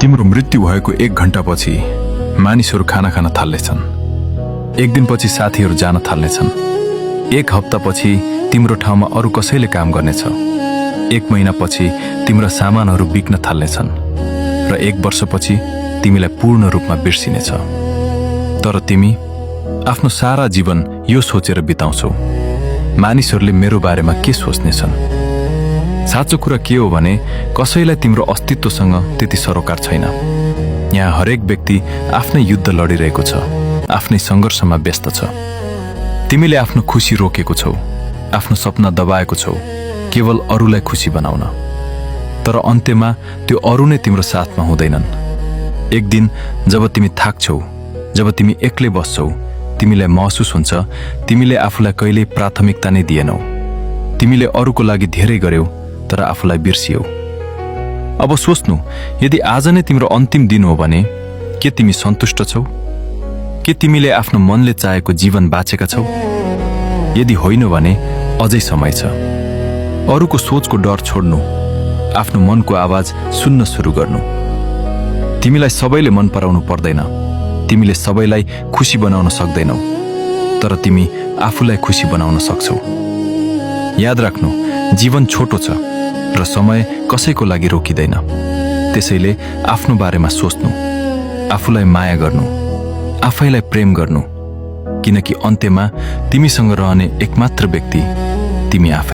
तिम्रो मृत्यु भएको 1 घण्टापछि मानिसहरू खाना खान थाल्नेछन्। 1 दिनपछि साथीहरू जान थाल्नेछन्। 1 हप्तापछि तिम्रो ठाउँमा अरू कसैले काम गर्नेछ। 1 महिनापछि तिम्रा सामानहरू बिक्न थाल्नेछन् र 1 वर्षपछि तिमीलाई पूर्ण रूपमा बिर्सिनेछ। तर तिमी आफ्नो सारा जीवन यो सोचेर बिताउँछौ, मानिसहरूले मेरो बारेमा के सोच्नेछन्। साँचो कुरा के हो भने कसैलाई तिम्रो अस्तित्वसँग त्यति सरोकार छैन। यहाँ हरेक व्यक्ति आफ्नै युद्ध लडिरहेको छ, आफ्नै सङ्घर्षमा व्यस्त छ। तिमीले आफ्नो खुसी रोकेको छौ, आफ्नो सपना दबाएको छौ, केवल अरूलाई खुसी बनाउन। तर अन्त्यमा त्यो अरू नै तिम्रो साथमा हुँदैनन्। एक दिन जब तिमी थाक्छौ, जब तिमी एक्लै बस्छौ, तिमीलाई महसुस हुन्छ तिमीले आफूलाई कहिल्यै प्राथमिकता नै दिएनौ। तिमीले अरूको लागि धेरै गर्यौ तर आफूलाई बिर्सियौ। अब सोच्नु, यदि आज नै तिम्रो अन्तिम दिन हो भने के तिमी सन्तुष्ट छौ? के तिमीले आफ्नो मनले चाहेको जीवन बाँचेका छौ? यदि होइन भने अझै समय छ। अरूको सोचको डर छोड्नु, आफ्नो मनको आवाज सुन्न सुरु गर्नु। तिमीलाई सबैले मन पराउनु पर्दैन, तिमीले सबैलाई खुसी बनाउन सक्दैनौ, तर तिमी आफूलाई खुसी बनाउन सक्छौ। याद राख्नु, जीवन छोटो छ र समय कसैको लागि रोकिँदैन। त्यसैले आफ्नो बारेमा सोच्नु, आफूलाई माया गर्नु, आफैलाई प्रेम गर्नु, किनकि अन्त्यमा तिमीसँग रहने एकमात्र व्यक्ति तिमी आफै।